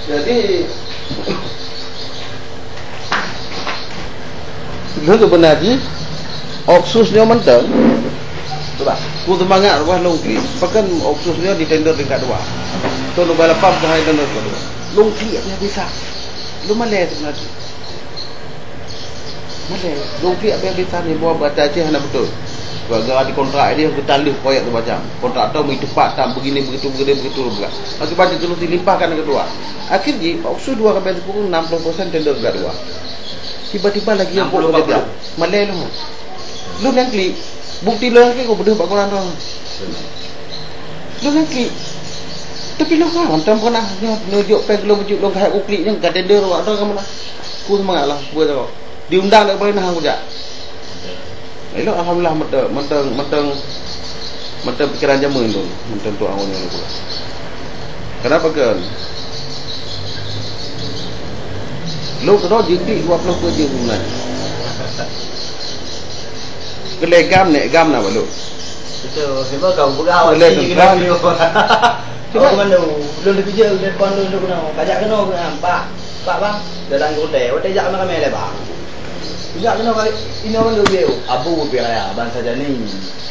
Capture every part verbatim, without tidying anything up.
Jadi, lheueh geubeuna jih, Oksus nyoe mantong. Cuba, ku seumangat wah lôn klik. Pakon Oksus nyoe di tender tingkat dua. Tahun dua ribu lapan belas hai tender tingkat dua. Lôn klik habéh-habésan. Lôn malèe seubeuna jih. Malèe, lôn klik habéh-habésan ni, buah bata Aceh hana beutôi. Gara-gara di kontrak dia, geutaleuh proyek tu macam. Kontraktor meuteupat, tak begini, begitu, begini, begitu, begitu. Akibat itu, terus dilimpahkan ke dua. Akhir jih, Oksus dua ka bèk teupeue enam puluh persen tender tingkat dua. Tiba-tiba lagi nyang enam puluh, empat puluh. Malèe lôn. Lôn nyang klik. Bukti lôn nyang klik, kok beudôh bak koran tu. Lôn nyang klik. Tapi lôn ka, mantong pernah nyoe, nunjuk péng lôn, bacut lôn ka hek kuklik nyoe, ka tender awak tu ka meunan. Ku seumangat lah, buet tu. Diundang lé peue nah kujak. Elok, alhamdulillah, mantong, mantong, mantong, mantong pikiran jameun tu, mantong tuan ureueng nyoe pula. Kenapa kan? Lôn keudroe jeuet dua ploh peuet jeuet bulan. Keulèe gam, nèk gam na balut. Betul. Sebab kau peugah awak Keulèe sendiri teuntang. Kena beli orang. Cuba. Awak mana? Belum dipijak, belum pandai, belum kenal. Kajak kena, ah, Pak. Pak, bang. Dalam kontè. Watèe jak ramè-ramè lé, bang. Jak kena kali, inoe mandum dia. Abu pi raya, bansa jani.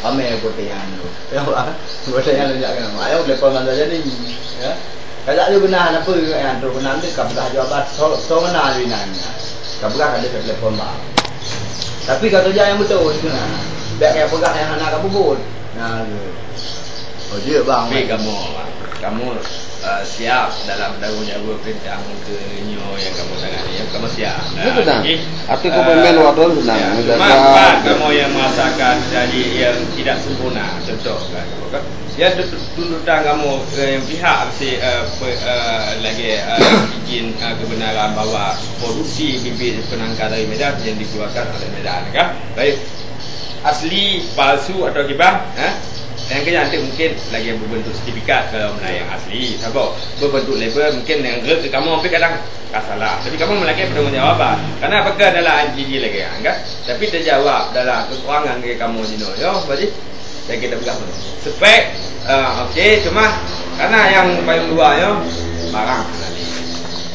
Ramè kontè nyan tu. Ya, bang. Kontè nyan jak kena. Ayo, lepas bansa jani. Ya. Kajak ju geunahan apa, ya, tu geunahan tu, ka peugah ju abah, so, so geunahan ju inan, ya. Ka peugah ka deuh telepon, bang. Tapi ka keureuja nyang beutôi, itu nah. Bèk kaya peugah nyang hana ka peubuet. Nah, tu. Oh, jeuet, bang. Tapi kamoe, bang, kamoe, eh, siap dalam tanggung jawab peurintah meunyoe nyang kamoe tangani, ya, kamoe siap. Nah, betul, dah. Jadi, arti komitmen, eh, waktu tu senang. Ya, cuma, bang, kamoe nyang merasakan jadi nyang tidak sempurna. Contoh, kan, Ya, tu-, tu-, tuntutan kamoe, eh, pihak si, eh, pe-, eh, lagèe, eh, izin, eh, kebenaran bahwa produksi bibit penangkar dari Medan yang dikeluarkan oleh Medan, kan? Baik. Asli, palsu atau kiban, eh? Yang kena nanti mungkin lagi berbentuk sertifikat kalau mana yang asli. Sabar. Berbentuk label mungkin yang rek ke kamoe, tapi kadang ka salah. Tapi kamoe melakèe pertanggungjawaban. Karena apa ke dalam I G G lagi, kan? Tapi terjawab dalam kekurangan ke kamoe jinoe. Yo, berarti Saya kita peugah tu. Spek, ah, okey, cuma karena yang paling dua nyoe barang.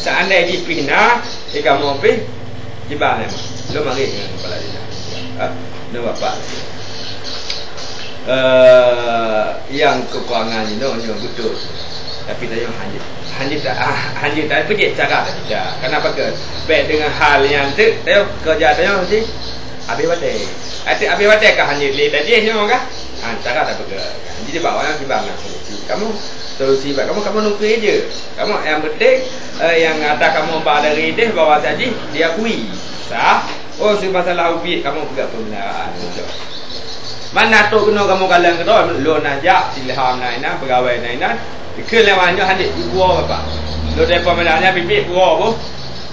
Seandai jih pih na, eh, kamoe pih, kiban memang. Lôn marit ngon kepala desa. Ha? Ngon bapak. Eh, yang kekurangan ni, nyoe, nyoe betul. Tapi tanyoe hana, hana ta-, ah, hana ta-, peujeuet cara tadi dah. Kenapa ke? Baik dengan hal yang tu, tanyoe kerja tanyoe mesti habis batèe. Ati-, habis batèe ka hana lé tadi nyoe kan? Ha, cara dah peugah. Jadi, bak awaknyan kiban na solusi. Kamoe, solusi bak kamoe, kamoe nukri je. Kamoe, yang penting, eh, yang ata kamoe ba dari deh bahwa tadi diakui. Sah. Oh, si masalah ubit, kamoe peugah pembenaran. Mana tu keunoe kamoe kalon keudroe, lôn na jak, si Ilham na inan, peugawée na inan. Dikeue lé awak nyoe hanjeuet jipuwoe bapak. Lôn telepon meunan nyan biet-biet puwoe boh.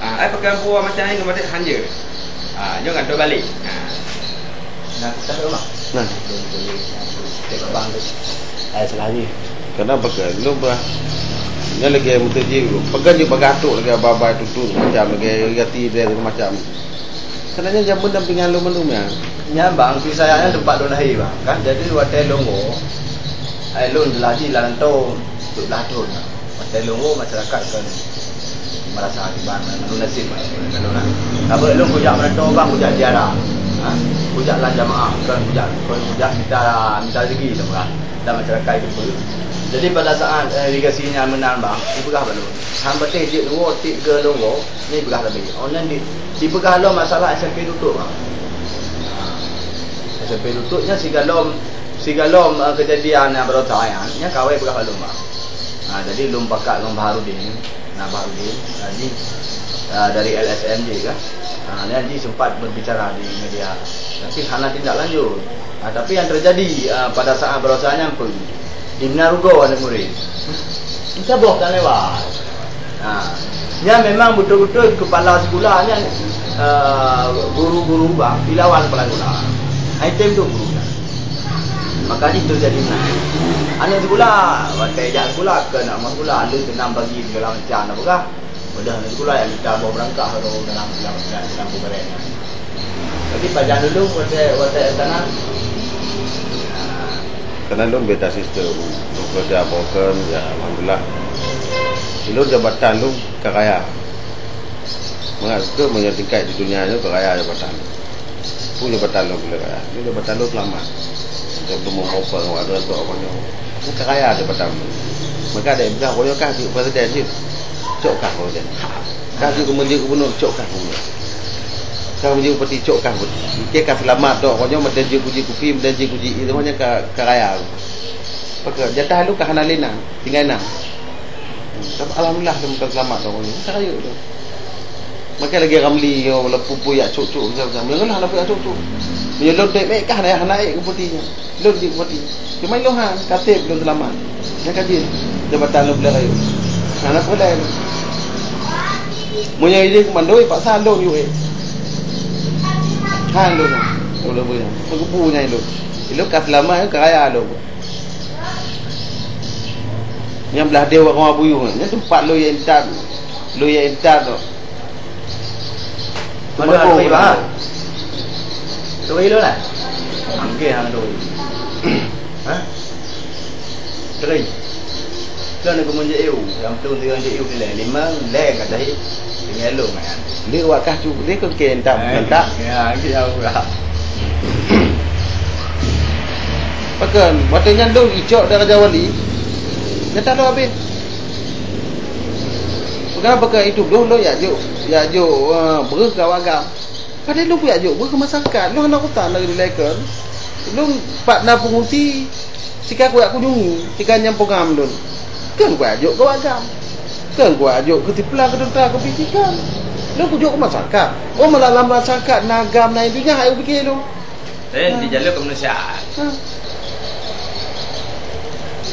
Ha, ai pakon puwoe macam nyoe maté hanjeuet. Ha, nyoe kan tu balek. Ha. Nah, kita tu mah. Nah. Lôn boleh cek abang tu. Ai salah ni. Kenapa ke? Lôn bah. Nyan lagèe meuteujih. Pakon jeuet bagah trok lagèe babai tutut macam lagèe gati dia macam. Sebenarnya zaman dampingan lôn mandum nyan. Nyan bang, si saya nyan tempat lôn lahé bang. Kan jadi watèe lôn woe, eh, lôn lahé lam lapan belas thôn. Watèe lôn woe masyarakat kan merasa akibat lôn nasib bang. Lôn lah. Tapi lôn kujak meurantau bang, kujak ziarah. Ha? Kujak lam jamaah, kan kujak, kan kujak minta, minta rezeki tu bang. Dan masyarakat itu pun. Jadi pada saat, eh, irigasi nyan meunan bang, dipeugah bak lôn. Han patéh jeuet lôn woe, tiep keu lôn woe. Ni peugah tadi. Oh, nyan di, dipeugah lom masalah S M P Dutuk, bang. S M P Dutuk nyan sigohlom, sigohlom, eh, keujadian nyang baroesa nyan, nyan kawai peugah lom, bang. Ha, jadi lôn pakat ngon Baharudin. Nah, Baharudin, ha, jih, eh, dari L S M J kan. Ha, nyan jih sempat berbicara di media. Tapi hana tindak lanjut. Ha, tapi yang terjadi, eh, pada saat baroesa nyan pun, di Meunan Rugoe aneuk murit. Dicaboh tan lewat. Ha. Nyan memang betul-betul kepala sekolah nyan, eh, guru-guru bang dilawan kepala sekolah. Item tu guru nyan. Maka jih terjadi meunan. Aneuk sekolah, watèe jak sekolah, keu aneuk sekolah, lheuh seunang bagi segala macam, nak peugah. Padahai aneuk sekolah nyang mita boh beurangkah tu dalam, dalam, dalam, dalam kuburan. Jadi pajan dulu watèe, watèe tanah. Karena lôn beda sistem, lôn kerja boken, ya alhamdulillah. Lôn jabatan lôn ka raya. Mangat ke meunyoe tingkat di dunia nyoe ka raya jabatan. Peue jabatan lôn ka raya? Nyoe jabatan lôn seulamat. Untuk teumu moper ngon dua tok apa nyoe. Nyoe ka raya jabatan lôn. Maka ada yang peugah, "Oh, nyoe kah jeuet presiden jeuet." Cok kah presiden. Kah jeuet gubernur, cok kah gubernur. Kah jeuet bupati, cok kah bupati. Ike ka seulamat tok apa nyoe, meudan jeuet kuji kupi, meudan jeuet kuji ie, semuanya ka, ka raya. Maka jatah lôn ka hana lé na, tinggai na. Hmm, tapi alhamdulillah lôn ka seulamat tok apa nyoe. Ka rayeuk tu. Makai lagèe Ramli, yo, walaupun pun yak cok-cok macam-macam. Yang lah nak pun yak cok-cok. Meunyoe lôn dek mek kah, hana, hana ék keu putih nyan. Lôn jeuet keu putih. Cuma lôn han, katé lôn seulamat. Nyan ka jeuet jabatan lôn beuleuh rayeuk. Hana peue laén. Meunyoe idéh komando, paksa lôn yue ék. Han lôn. Lôn beu nyan. Peugebu nyan lôn. Lôn ka seulamat, ka raya lôn. Nyang blah deh warong Abuyuh nyan, nyan teumpat lôn ya intat. Lôn ya intat tu. Mana teumpat lôn, Abah? Lôn. Lôn lah. Angke hang lôn. Ha? Kering. Kan aku mun jeu, yang tu dengan jeu dilai. Lima, leng kat tahi. Tinggai lôn kan. Lé wak kah cu, lé keu keu entak, eh, entak. Ya, ya, ya. Pakon, watèe nyan lôn icok daraja wali. Nyata lôn habéh. Peugah pakon itu lôn, lôn yak jok, yak jok, eh, breuh keu awak agam. Padahai lôn pun yak jok breuh keu masyarakat. Lôn hana urusan lagèe dilèe kon. Lôn pat na peunguti. Sika kuyak kunjungi, sika nyang peugam lôn. Keu kuyak jok keu agam. Keu kuyak jok keu sipla keu teuntara keu bisikan. Lôn kujok keu masyarakat. Oh, malah lam masyarakat na agam na donya hai pike lôn. Eh, di jalur kemanusiaan. Ha.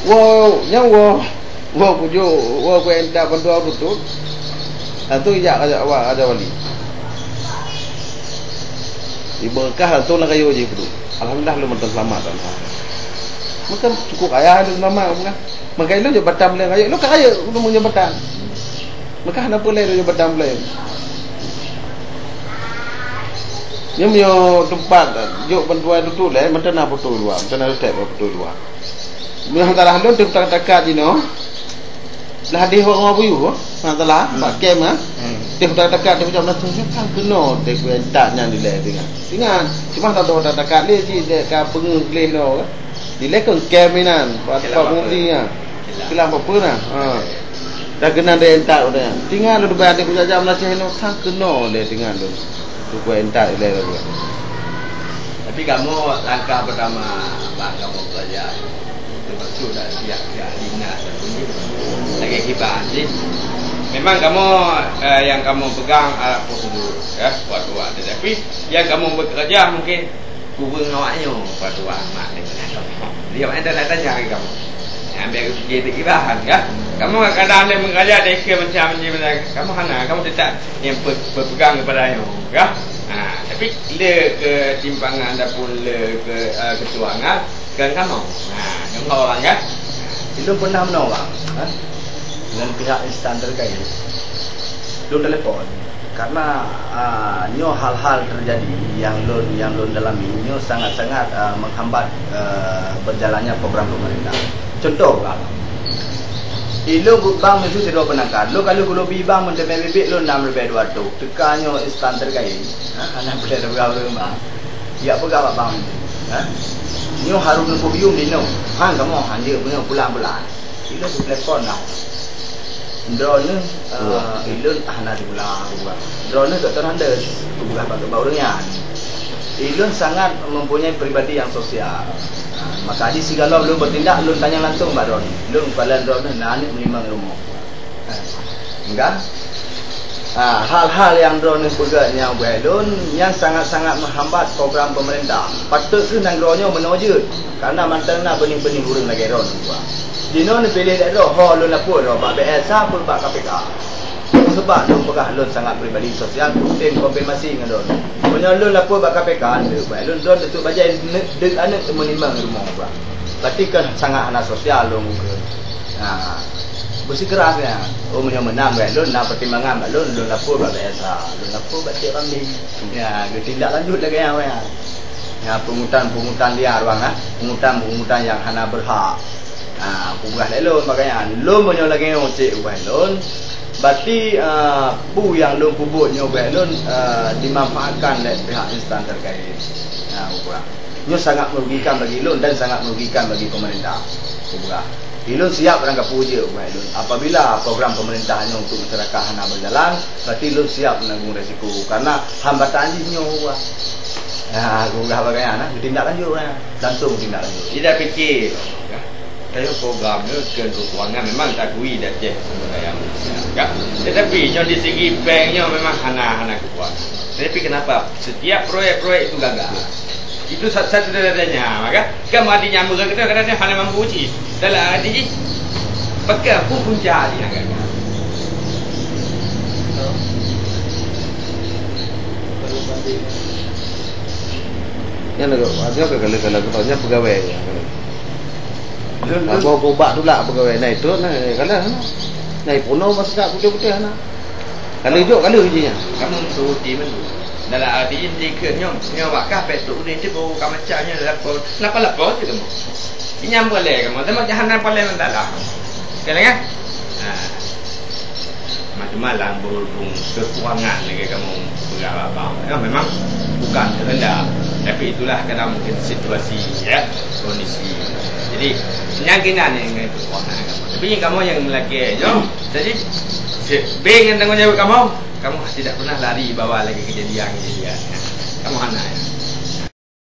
Wow, nyang wow. Wow kujok, wow kuyak intat bantuan beutôi. Langsung jak raja, raja wali. Ibeureukat langsung lam kayu jih peuduek. Alhamdulillah lôn mantong seulamat, alhamdulillah. Maka cukup raya lôn seulamat, bukan? Maka ilôn jabatan buleuen rayeuk, ilôn ka rayeuk lôn meujabatan. Maka hana peue lé lôn jabatan buleuen. Nyoe meunyoe teumpat jok bantuan tutut lé, mantong na beutôi luwa, mantong na teutek beutôi luwa. Meunyoe hana salah lôn, teuh takat jinoe. Lah deh warong Abuyuh, ha, salah, hmm, bak kem, ha. Hmm. Teuh takat, teuh macam na teuh kan keunoe teuh kuyak intat nyan dilèe tinggai. Tinggai, cuma hana teuh takat lé cit dek ka peungeuh gleh noe. Dilèe keu kem inan, bak, bak pengungsi nyan. Kilang apa na? Ha. Dah keunan dek intat udah. Tinggai lôn bak aneuk kuyak jam na ceh noe sang keunoe lé tinggai lôn. Teuh kuyak intat ilèe lôn. Tapi kamoe langkah pertama bak kamoe belajar, termasuk dak pihak-pihak dinas dan pemerintah, lagèe kiban jih. Memang kamoe, eh, nyang kamoe pegang alat prosedur, ya, buat-buat. Tetapi nyang kamoe bekerja mungkin Kureueng awak nyoe, Pak Tuan, mak, ni, ni, ni. Jadi, awak nyan tanya-tanya lagèe kamoe. Nyan, biar geupike dikira, kan? Kamoe kadang-kadang lé meuraja dikira macam ni, macam kamoe hana, kamoe teutap nyang pe-, berpegang kepada nyoe, kan? Ha, tapi le keutimpangan ataupun le ke-, eh, keucurangan, kan kamoe. Ha, nyoe orang, kan? Ilôn pernah meunoe, Bang, ha? Dengan pihak instansi terkait. Lôn telepon. Karena, ah, nyoe hal-hal terjadi nyang lôn, nyang lôn dalami nyoe sangat-sangat, ah, menghambat, ah, berjalannya program pemerintah. Contoh, Bang, ilôn bak bank meusu sidroe peunangkat. Lôn ka lheueh kulobi bank meuteumé bibit lôn nam ribèe dua reutôh. Teuka nyoe instansi terkait. Ha, hana boleh teupeugah ureueng bank. Jak peugah bak bank meusu. Ha? Nyoe harôh neupeubium di nyoe. Han kamoe, han jeuet meunyoe pulang-pulang. Ilôn telepon lah. Droeneuh, eh, ilôn hana diulang, bukan. Droeneuh Doktor Handes, bukan bak, bak ureueng nyan. Ilôn sangat mempunyai pribadi yang sosial. Ha, maka jih sigohlom lôn bertindak, lôn tanyong langsung bak droeneuh. Lôn kalon droeneuh na aneuk meulimong rumoh. Ha, enggak? Ha, hal-hal nyang droeneuh peugah nyang ubé lôn, nyan sangat-sangat menghambat program pemerintah. Patut kheueh nanggroe nyoe meunoe jeuet. Karena mantong na beuneuh-beuneuh ureueng lagèe droeneuh, Pak. Jinoe neupiléh lé droe, ho lôn lapor droe bak B S A peue bak K P K. Sebab lôn peugah lôn sangat pribadi sosial, tem konfirmasi ngon droeneuh. Meunyoe lôn lapor bak K P K, lôn, lôn teutap bajèe ne-, deuek aneuk teumeulimong rumoh, Pak. Berarti kan sangat hana sosial lôn ukeue. Ha. Beusikeras nyan. Oh, meunyoe meunan bèk lôn na pertimbangan bak lôn, lôn lapor bak B S A, lôn lapor bak Cik Ramli. Ya, geutindak lanjut lagèe nyan, ya. Ya, pungutan-pungutan liar, Bang, ha. Pungutan-pungutan nyang hana berhak. Ha, peugah lé lôn bagaih nyan. Lôn meunyoe lagèe nyoe cit ubé lôn, berarti, ah, peue nyang lôn peubuet nyoe ubé lôn, ah, dimanfaatkan lé pihak instansi terkait. Ha, peugah. Nyoe sangat merugikan bagi lôn dan sangat merugikan bagi pemerintah. Peugah. Ilôn siap rangkapeue jeuet ubé lôn. Apabila program pemerintah nyoe untuk masyarakat hana berjalan, berarti lôn siap menanggung resiko. Karena hambatan jih nyoe, Bang. Ha, peugah bagaih nyan, geutindak lanjut, Bang. Langsung tindak lanjut. Tidak fikir. Tapi program nyoe keu keuangan memang takui dah cek sumber daya manusia, kan? Tetapi nyoe di segi bank nyoe memang hana, hana keukuatan. Tetapi kenapa setiap proyek-proyek itu gagal? Itu satu-satu tanda tanya, maka kan berarti nyang meukeureuja kadang-kadang hana mampu cit. Dalam arti jih, pakon peue punca jih nyang gagal? Nyan lagoe, nyoe ka kali-kali keunoe nyan peugawée nyan. Lôn, lôn. Abah gobak tulak peugawée, na itu, na, na, na, na, punoh masa putéh-putéh, na. Kalau jok, kalau je nya. Kamu suruh tim tu. Dalam arti jih, dikeue nyoe, nyoe wakah pek tu, ni tu baru ka macam nyoe lapor. Kenapa lapor tu kamu? Inyam boleh kamu, tapi jangan boleh mentala. Kena kan? Ha. Cuma lam berhubung kekurangan lagi kamu peugah babah. Ya, memang bukan kehendak. Tapi itulah kadang mungkin situasi, ya, kondisi. Jadi, nyan keunan nyang kekurangan kamu. Tapi nyang kamu nyang lagèe nyoe, jadi, se-, beng nyang tanggung jawab kamu, kamu tidak pernah lari bawa lagi kejadian-kejadian. Kamu hana, ya.